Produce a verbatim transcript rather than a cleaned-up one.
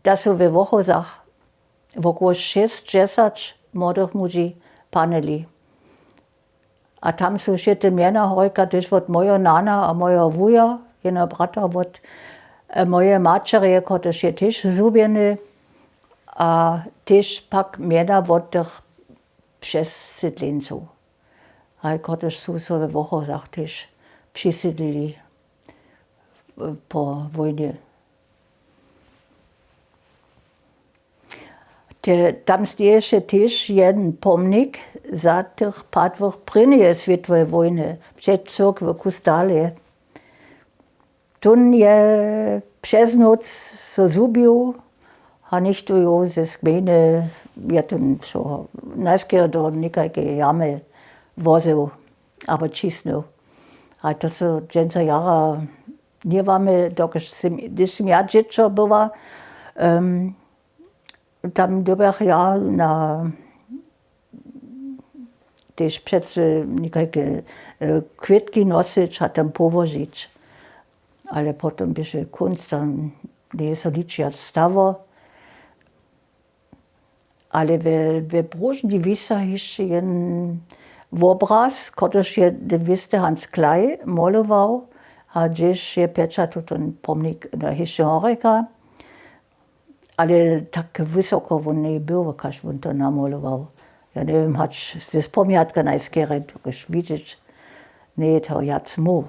da su we Wochowcach wokoło šěsćdźesać młodych mudźi panyli. A tam su wšě te mjena horjeka tež wot mojeho nana a mojeho wuja, jeno bratra wot mojeje maćerje, kotryž je tež zhubjeny, a tež pak mjena wot tych přesydleńcow, haj, kotryž su so we Wochowcach tež přisydlili po wójnje. Tam steješe tež jedyn pomnik za tych padłych prěnjeje swětoweje wójnje před cyrkwju w Kustalje. Tón je přez nóc so zhubił a něchtó jo ze skmejny je tón so najskerje do někajkeje jamy wozył abo ćisnył. A to so dźensa jara njełamy, dokelž sym, hdyž sym ja dźěćo była, tam dyrbjach ja na tež přecy někajke kwětki nosyć a tam połožić. Ale potom běše kónc, tam njeje so nič wjac stało. Ale we, we próžni wisa hišće jedyn wobraz, kotryž je ten wěsty Hans Klaj molował, a hdźež je pječa tutón pomnik hišće horjeka. Ale tak wysoko wón njeje był, kaž wón to namolował. Ja njewěm, hač ze spomjatka najskerje, dokelž widźeć, njeje to wjac móhł.